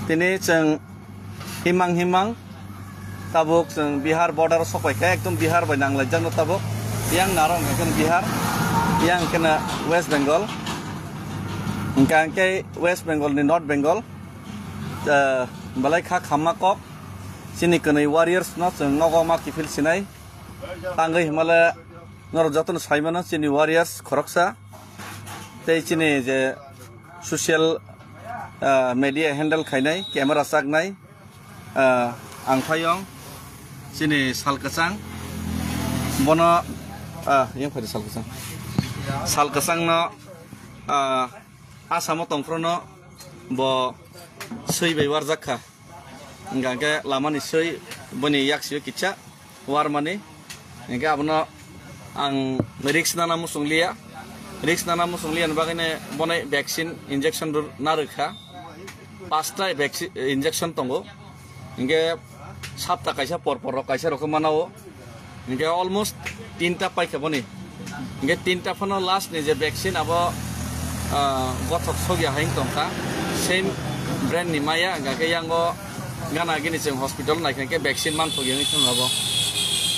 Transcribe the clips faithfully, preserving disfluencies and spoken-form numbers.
Tini chwng himang himang tabuk chwng Bihar border o sokpai kha, ekdom Bihar bai nanglaijak no tabuk. Yang narong ekdom Bihar, yang kena West Bengal. Hingka hingke West Bengal ni North Bengal, eh, belai kha khamma kok. Chini kwnwi warriors no chwng nogo ma kiphil sinai. Tangwi himale norok jotono saimano chini warriors khoroksa. Tei chini je social, ah, media handle khainai, camera chaknai, ah, ang phayong chini sal kwchang. Bono, ah, yang phai sal kwchang. Sal kwchangno, ah, Asamo tongphrono bo swi bai warjak kha. Hingka khe lamani swi boni yaksio kitsa warmani. Hingke abono ang risk nana muchung liya. Risk nana muchung liya ni bagwi ne bono vaccine injection ru-, narwk kha. Pasta vaccine, injection tongo. Hingke sapta kaisa por por rok kaisa rok khe mana o. Hingke almost tinta paikha boni. Hingke tinta phano last ni je vaccine abo, ah, gothok sogya hai wng tongkha. Same brand ni maya, hingka khe yango gana gini chwng hospital naikha khe vaccine manthok yang thang abo.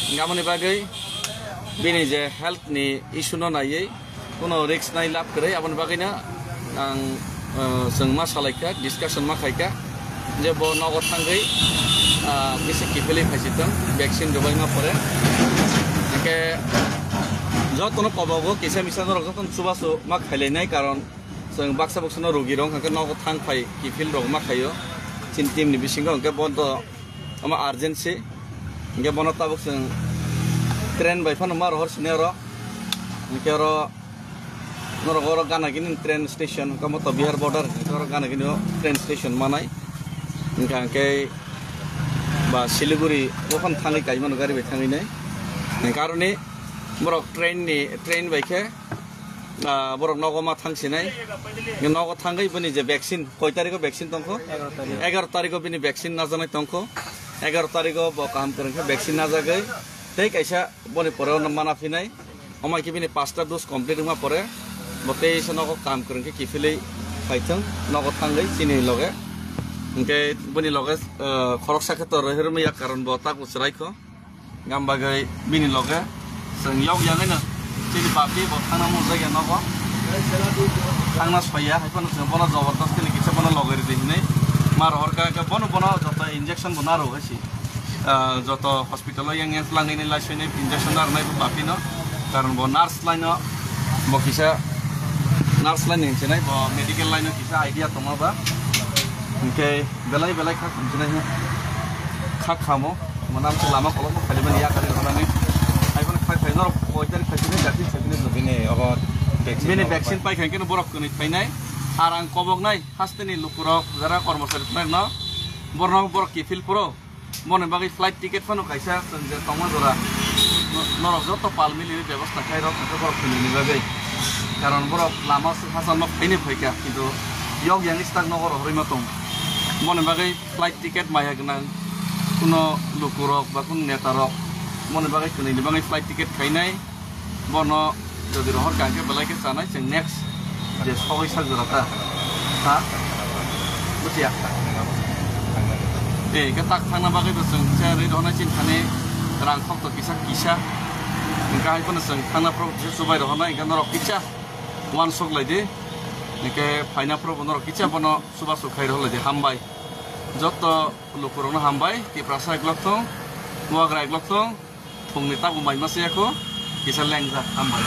Hingke aboni bagwi bini je health ni issue no naiwi, Kuno risk nai lab kwrwi, aboni bagwino ang, eh, chwng ma salaikha, discussion ma khaikha, je bo nogo thangwi, ah, bisi kiphilwi phaisitwng, vaccine rwbaima pore. Hingke jotono kobogo kisa misa norok jotono chubachu ma khailainai, karon chwng baksa buksano rugirok hingke nogo thang phai kiphil rok ma khaio, chini team ni bisingo hingke bo to omo urgency, hingke bono tabuk chwng train bai phano ma rohor sini oro, hingke oro Norok oro gana gini train station, kamo to Bihar border, oro gana gini o train station manai. Hingka hingke ba Siliguri, o phano thangwi kaimano gari bai thangwi nai. Hingke aroni borok train ni, train bai khe, ah, borok nogo ma thang sinai. Nogo thangwi bini je vaccine, koi tarikho vaccine tongkho? Egaroh tarikho. Egaroh tarikho bini vaccine najanai tongkho. Egaroh tarikho bo kaham kwrwng khe vaccine najagwi. Tei kaisa boni pore ono mana phinai. Omo hai khe bini pasta dose complete wngma pore bo tei se nogo kaam kwrwng khe kiphilwi phaithwng, nogo thangwi chini loge. Hinkhe bini loge, eh, khoroksa khe to rohirwmya, karon bo takhuk chwraikho. Gam bagwi bini loge chwng yok yangwi no chini baphi bo thangna mujak ya nogo. Thangna soiya, hai phano chwng bono jobordostini kisa bono loge ridi hinwi ma rohorkha, khe bono, bono joto injection bo narwk hai si. Ah, joto hospital o yang yang twlangwi ni lai soinai injection narwknai bo baphi no, karon bo nurse line o, bo kisa nurse line ni hinwi sinai, bo medical line o kisa idea tongma ba. Hinkhe belai belai kha khamsinai, kha khamo, mwnam se lama kolokma khalimani yakari rwnani. Hai phano khai khai norok koi tarik khai sinai, jati khai sinai. Bini obo vaccine Bini rok vaccine pai. Pai khai khe borok kwnwi phainai. Ar ang koboknai hasteni lukurok, jara kormochari tongnai rokno, borno borok kiphil phuru. Boni bagwi flight ticket phano kaisa chwng je tongma jora no-, norok joto pal mili bebosta khlai rok hwnkhe borok philini bagwi. Karon borok lama swk hachal no phaini phaikha, kintu yok yang start nogo rohorwi ma tong. Boni bagwi flight ticket maya gwnang kuno lukurok ba kuno netarok boni bagwi kwnwini bagwi flight ticket khainai. Bono jodi rohor kha khe belai khe chanai chwng next je sogwi sak jora ta. Ha? Bujiya. Eh, khe tak thangna bagwi bo chwng kisa rwi rohornai chini thani rang khok to kisa kisa. Hinkhe hai phano chwng thangna phuru kisa chubai rohornai, hinkhe norok kisa uansuk lai di. Hinkhe phaina phuru bo norok kisa bono chubachu khai rohor lai di. Hambai. Joto lukurokno hambai. Tiprasa eglok thung, Bubagra eglok thung. Phungni tabuk mai masa yakho, kisa lengjak, hambai.